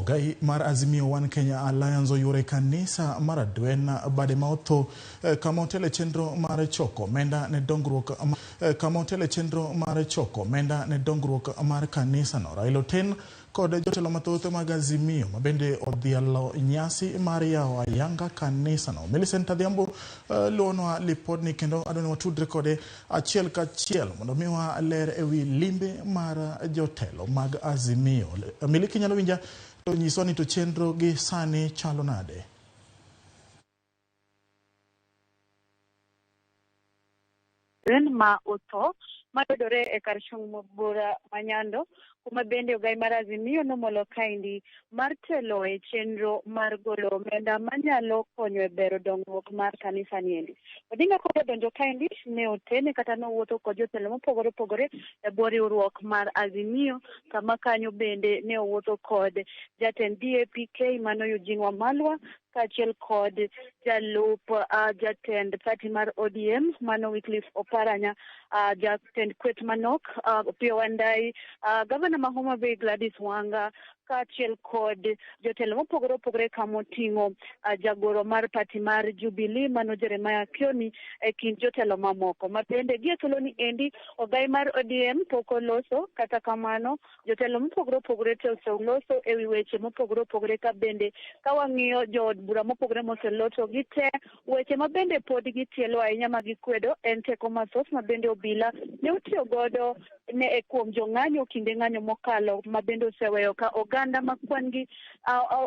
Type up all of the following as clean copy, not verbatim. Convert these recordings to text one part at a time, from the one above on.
Ogai mar Azimio One Kenya Alliance oyuoro e kanisa mar Adwen bade ma otho kama otele chenro mar choko omenda ne dongruok kama otele chenro mar choko omenda ne dongruok mar kanisano. Raila Oten kod jotelo mathoth mag Azimio ma bende odhialo nyasi mar yawo ayanga kanisano. Millicent Adhiambo luwonwa lipodni kendo adwa ni watudre kode achiel kachiel mondo miwa ler ewi limbe mar jotelo mag Azimio. Miliki inyalo winja to nyiswa ni to chenro gi sani chalo nade? Ma otho mayudore e kar chung' bura ma Nyando, kuma bende ogai mar Azimio nomolo kaendi mar telo e chenro mar golo omenda manyalo konyo e bero dongruok mar kanisa niendi. Odinga kod odonjo kaendi ne otene kata nowuotho kod jotelo mopogore opogore e bwo riwruok mar Azimio, kama kanyo bende ne owuotho kod jatend DAPK mano Eugene Wamalwa kaachiel kod jalup jatend party mar ODM mano Wycliffe Oparanya, jatend kweth manok Opiyo Wandayi, gavana ma Homa Bay Gladys Wanga kaachiel kod jotelo mopogore opogore kamoting'o jagoro mar party mar Jubilee mano Jeremiah Kioni e kind jotelo mamoko. Ma bende gie thuoloni endi ogai mar ODM pok oloso, kata kamano jotelo mopogore opogore to oseloso ewi weche mopogore opogore ka bende ka wang'iyo jood bura mopogore moseloso gite weche ma bende pod gitielo ahinya ma gikwedo en teko mathoth ma bende obila ne otiyo godo ne e kuom jong'anyo kinde ng'anyo mokalo ma bende oseweyo ka oganda ma kwan gi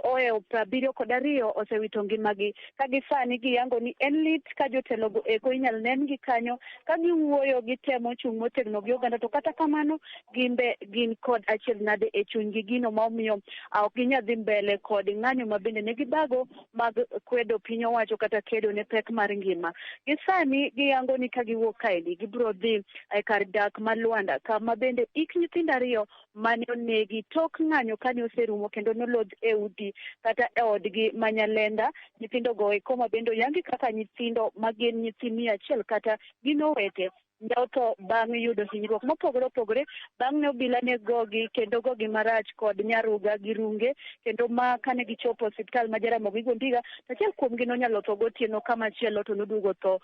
ohewo 72 osewito ngimagi ka gisani giyango ni en lit ka jotelogo eko inyal nen gi kanyo ka giwuoyo gitemo chung' motegno gi oganda to kata kamano gimbe gin kod achiel nade e chunygi gino ma omiyo ok ginyal dhi mbele kod ng'anyo ma bende ne gibago mag kwedo piny owacho kata kedo ne pek mar ngima. Gi sani giyango ni ka giwuok kaendi gibiro dhi e kar dak ma Luanda kama bende ik nyithindo ariyo mane onegi tok ng'anyo kane oserumo kendo nolodh e udi kata e odgi ma Nyalenda. Nyithindo go eko ma bende oyangi kaka nyithindo ma gin nyithi 100 kata gin owete ne otho bang' yudo hinyruok mopogore opogore bang' ne obila ne gogi kendo gogi marach kod nyaruga gi runge kendo ma kane gichopo osiptal ma Jaramogi Oginga to achiel kuomgi nonyalo tho gotieno ka machielo to noduogo tho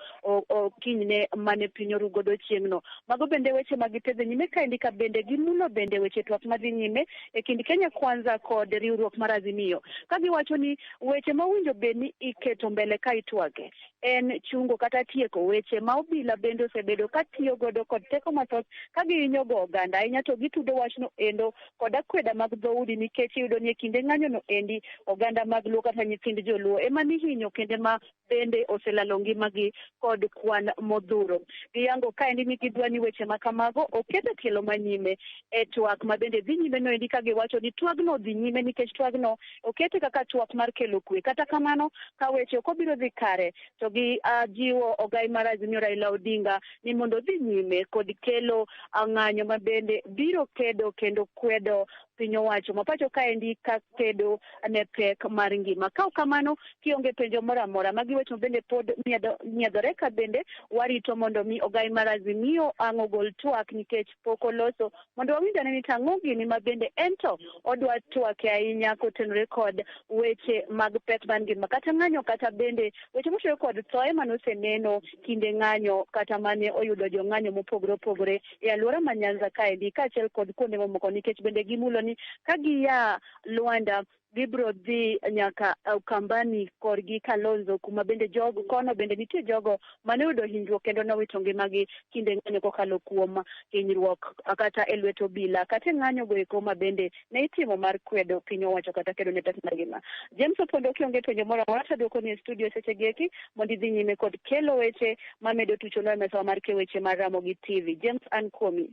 kinyne mane piny oru godo chieng'no. Mago bende weche ma gitedho nyime kaendi ka bende gimulo bende weche twak madhi nyime e kind Kenya Kwanza kod riwruok mar Azimio ka giwacho ni weche mowinjo bed ni iketo mbele ka itwake en chungo kata tieko weche ma obila bende osebedo ka tiyo godo kod teko mathoth ka gihinyo go oganda ahinya to gitudo wachno endo kod akweda mag dhoudi nikech iyudo ni e kinde ng'anyo no endi oganda mag Luo kata nyithind joluo ema nihinyo kinde ma bende oselalo ngimagi kod kwan modhuro. Giyango kaendi ni gidwa ni weche ma kamago oket e tielo manyime e twak ma bende dhi nyime no endi ka giwacho ni twagno dhi nyime nikech twagno okete kaka twak mar kelo kwe. Kata kamano ka weche ok obiro dhi kare to gi jiwo ogai mar Azimio Raila Odinga ni mondo odhi nyime kod kelo ng'anyo ma bende biro kedo kendo kwedo piny owacho ma pacho kaendi ka kedo ne pek mar ngima. Ka ok kamano kionge penjo moro amora magi weche ma bende pod nyiedhore ka bende warito mondo mi ogai mar Azimio ang' ogol twak nikech pok oloso mondo wawinj ane ni tang'o gini ma bende ento odwa twake ahinya kotenore kod weche mag pek mar ngima kata ng'anyo kata bende weche motudore kod thoe mane oseneno kinde ng'anyo kata mane oyudo jong'anyo mopogore opogore e alwora ma Nyanza kaendi kaachiel kod kuonde mamoko nikech bende gimulo ni ka giya Luanda gibiro dhi nyaka Ukambani korgi Kalonzo kuma bende jogo kono bende nitie jogo mane oyudo hinyruok kendo nowito ngimagi kinde ng'anyo kokalo kuom hinyruok kata e lwet obila kata e ng'anyo go eko ma bende ne itimo mar kwedo piny owacho kata kedo ne pek mar ngima. James Opondo kionge penjo moro amora to aduoko ni e studio seche gi eki mondo idhi nyime kod kelo weche mamedo tuchonwa e mesawa mar keyo weche mar Ramogi TV. James an kuomi.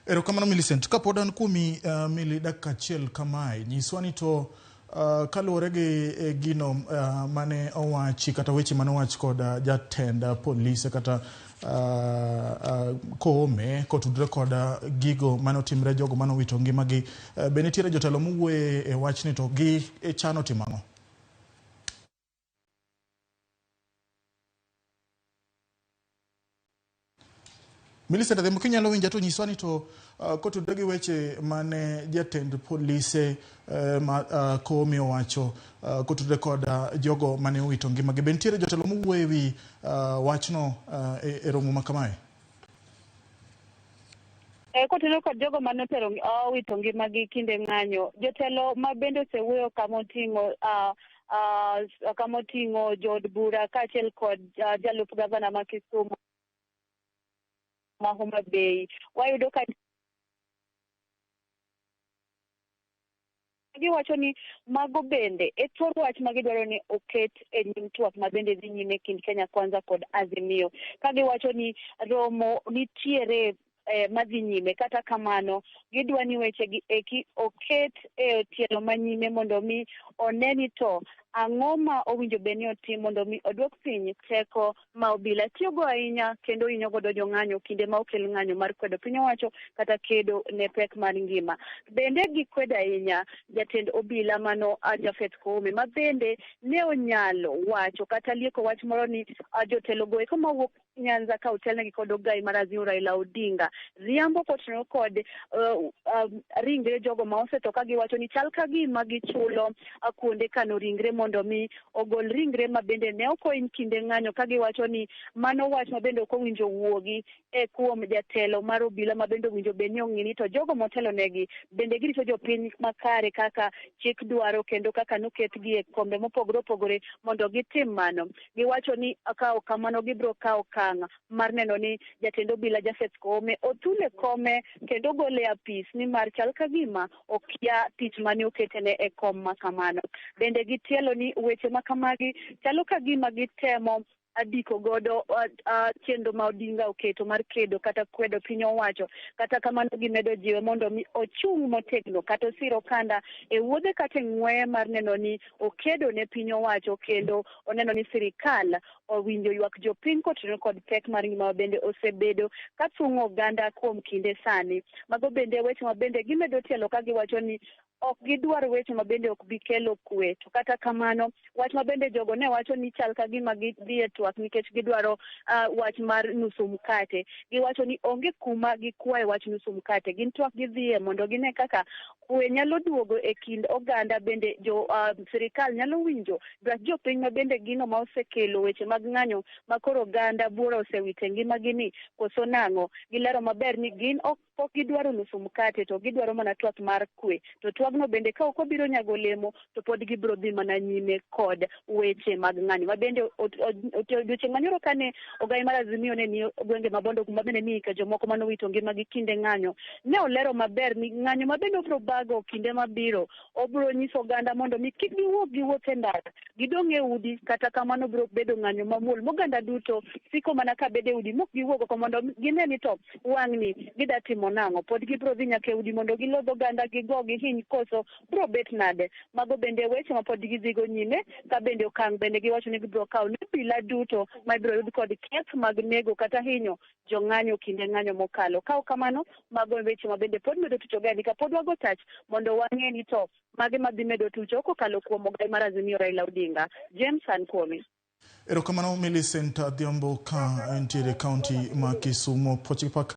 Erokamano Millicent. Kapod an kuomi Milly dakika achiel kamae, nyiswa ni to kaluwore gi gino mane owachi kata weche mane owach kod jatend polise kata Koome kotudore kod gigo mane otimre jogo mane owito ngimagi, be nitiere jotelo mowuoye e wachni to gi chano timo ang'o? Millicent Adhiambo, kinyalo winja to nyiswa ni to kotudore gi weche mane jatend polise ma Koome owacho kotudore kod jogo mane owito ngimagi, be nitiere jotelo mowuoyo e wi wachno e romo ma kamae? Kotenore kod jogo mane otero owito ngimagi kinde ng'anyo, jotelo ma bende osewuoyo kamoting'o jood bura kaachiel kod jalup gavana ma Kisumu ma Homa Bay, wayudo ka giwacho ni mago bende e thor wach ma gidwaro ni oket e nyim twak ma bende dhi nyime kind Kenya Kwanza kod Azimio, ka giwacho ni romo nitiere madhi nyime. Kata kamano gidwa ni weche gi eki oket e tielo manyime mondo mi one ni to ang'o ma owinjo bed ni otim mondo mi oduok piny teko ma obila tiyogo ahinya kendo hinyo godo jong'anyo kinde ma okel ng'anyo mar kwedo piny owacho kata kedo ne pek mar ngima. Bende gikwedo ahinya jatend obila mano Japheth Koome, ma bende ne onyalo wacho kata lieko wach moro ni jotelo go eko mawuok Nyanza ka otelnegi kod ogai mar Azimio Raila Odinga riambo kotenore kod ringre jogo ma osetho, ka giwacho ni chal ka gima gichulo kuonde kano ringre mondo mi ogol ringre ma bende ne ok ohiny kinde ng'anyo, ka giwacho ni mano wach ma bende ok owinjo wuogi e kuom jatelo mar obila ma bende owinjo bed ni ong'i ni to jogo motelo negi bende girito jopiny makare kaka chik dwaro kendo kaka noketgi e kombe mopogore opogore mondo gitim mano. Giwacho ni ka ok kamano gibiro kawo okang' mar neno ni jatend obila Japheth Koome othul e kome kendo ogole e apis, nimar chal ka gima okia tich mane oketene e kom ma kamano. Bende gitielo ni weche ma kamagi chalo ka gima gitemo adiko godo chenro ma Odinga oketo mar kedo kata kwedo piny owacho. Kata kamano gimedo jiwe mondo mi ochung' motegno kata osir okanda e wuodhe kata e ng'weye mar neno ni okedo ne piny owacho kendo oneno ni sirikal owinjo ywak jopiny kotenore kod pek mar ngima bende osebedo ka thung'o oganda kuom kinde sani. Mago bende weche ma bende gimedo tielo ka giwacho ni ok gidwar weche ma bende ok bi kelo kwe. To kata kamano wach ma bende jogo ne wacho ni chal ka gima gidhi e twak nikech gidwaro wach mar nusu mkate. Giwacho ni onge kuma gikwaye wach nusu mkate, gin twak gidhiye mondo gine kaka kwe nyalo duogo e kind oganda, bende jo sirikal nyalo winjo dwach jopiny ma bende gino ma osekelo weche mag ng'anyo ma koro oganda buora osewito e ngimagi ni koso nang'o. Gilero maber ni gin ok pok gidwaro nusu mkate, to gidwaro mana twak mar kwe. To twagno bende ka ok obiro nyago olemo, to pod gibiro dhi mana nyime kod weche mag ng'anyo. Ma bende odiochieng' manyoro kane ogai mar Azimio ne ni gwenge ma Bondo kuma bende ni jomoko manowito ngimagi kinde ng'anyo, ne olero maber ni ng'anyo ma bende obiro bago kinde mabiro, obiro nyiso oganda mondo mi kik giwuog giwuoth e ndara, gidong' e udi. Kata kamano biro bedo ng'anyo mamuol moganda duto siko mana ka bedo e udi mok giwuog oko mondo gine ni to wang'ni gida timo nang'o, pod gibiro dhi nyaka e udi mondo gilodh oganda, gigo gihiny, koso biro bet nade? Mago bende weche ma pod gidhigo nyime, ka bende okang' bende giwacho ni gibiro kawo ne obila duto ma ibiro yud kod keth mag nego kata hinyo jong'anyo kinde ng'anyo mokalo. Ka ok kamano, mago weche ma bende pod medo tucho gani ka pod wago tach mondo wang'e ni to mage madhi medo tucho kokalo kuom ogai mar Azimio Raila Odinga. James an kuomi. Erokamano Millicent Adhiambo ka entiere e kaunti ma Kisumu. Pochik pak.